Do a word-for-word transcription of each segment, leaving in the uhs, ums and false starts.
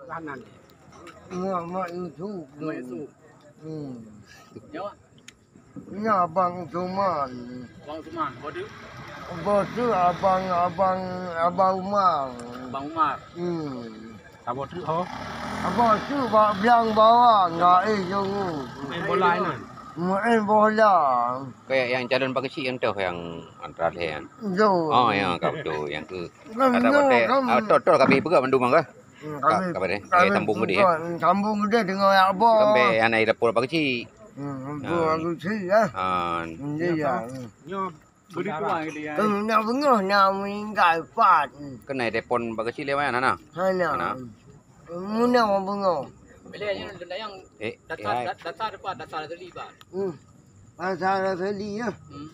Kanan. Muhammad Yusuf. Muhammad Yusuf. Hmm. Nyoe? Nyoe Abang Usman. Abang Usman. Boh tu? Boh tu Abang, Abang, Abang Umar. Abang Umar. Hmm. Saboh treuk ho? Saboh treuk bak blang bawang, enggak eh jongu. Main bola inan. Main bola. Kayak yang calon Pak Kecik yang tu yang antara dia. Yo. Oh, yang kau tu, yang tu. Kan kata nyoe, batai, kan. Ah, tol, tol kami peugah bandum ke? Hmm, kami, kami, kami sambung gede, ya? Sambung gede dengan ayak boh. Kami anak lapor Pak Kecik. Hmm, lapor Pak Kecik, ya. Ah. Hmm, iya, ya. Nyoe beudutua gede, ya. Hmm, nak bengah, nak meninggal, Pat. Kena telepon Pak Kecik lewat mana? Hana. Hana. Muna bengah. Bila yang, yang, eh, dasar, eh, da-, dasar, Pak, dasar asli, Pak. Hmm. Dasar asli, ya. Hmm.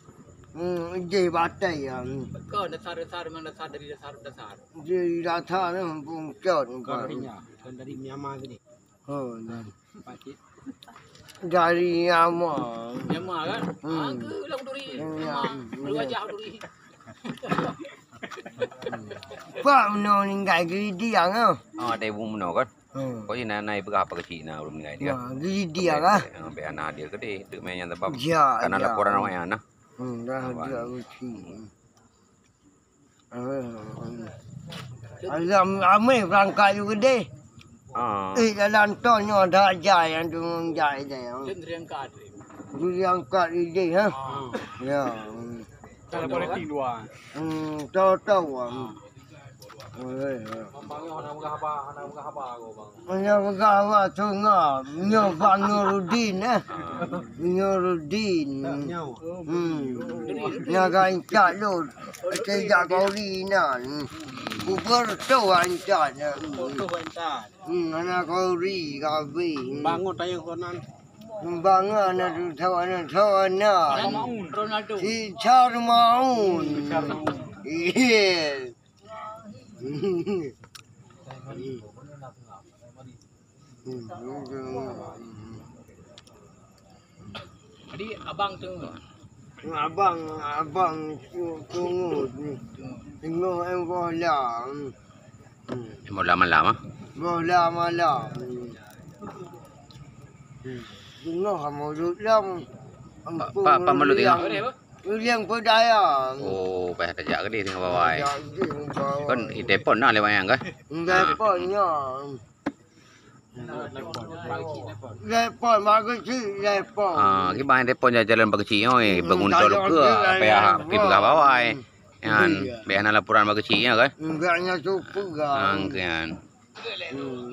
Hmm, ide batai, ya. Hmm. Bukan dasar-dasar, memang dasar dari dasar-dasar. Jadi rata ni pungkot. Kandarinya, kandari Myanmar tadi. Oh, nah. Pakcik. Dari Myanmar. Myanmar kan? Hmm. Ah, ke lah Duri. Iya. Myanmar. Dua wajah Duri. Pak meno ninggai gidi ang ah. Ah, ada ibu meno kan? Hmm. Kok ina nai peugah apa kecil na belum ninggai dia. Nah, gidi ang ah. Yang biar anak dia gede, tu main yang tempat. Ya, karena ya. Laporan awak yang nah. Hmm, dah dia kecil. Alam ramai berangkat juga deh. Ah. Eh, dalam tol nyoe ada aja yang turun jai deh. Dia angkat. Dia angkat deh, ha? Ah. Ya. Hmm. Kalau boleh ting dua. Hmm, tahu-tahu. Ah. Oh, ya, ya. Bang, bang, hana peugah haba, hana peugah haba aku, bang. Meunyoe peugah awak sungai, meunyoe Bang Nuruddin, eh. Nuruddin. Hmm. Nyan ka incak lôn. Sejak Kauri nan. Bubur tu incak. Hmm, anak Kauri, Kauri. Bangun tayang konan. Bangun anak tu, anak tu, anak. Ronaldo. Si Charmaun. Yes. Jadi abang tu. Abang, abang tu, tunggu ni. Tengok yang bola. Hmm. Bola malam ah. Bola malam. Hmm. Tengok kamu duduk dalam. Pak, Pak, Pak Malu tengok. Uliang Pedayang. Oh, payah tajak ke dia tengah bawai. Tajak ke dia tengah bawai. Kan telepon dah lewat yang kan? Telepon nya. Telepon, bagus cik, telepon. Ah, kiban telepon jalan Pak Kecik oi, hmm, bangun tol ke, payah pi peugah bawai. Kan, payah na laporan Pak Kecik nya kan? Enggaknya tu peugah. Ah, kan. Hmm.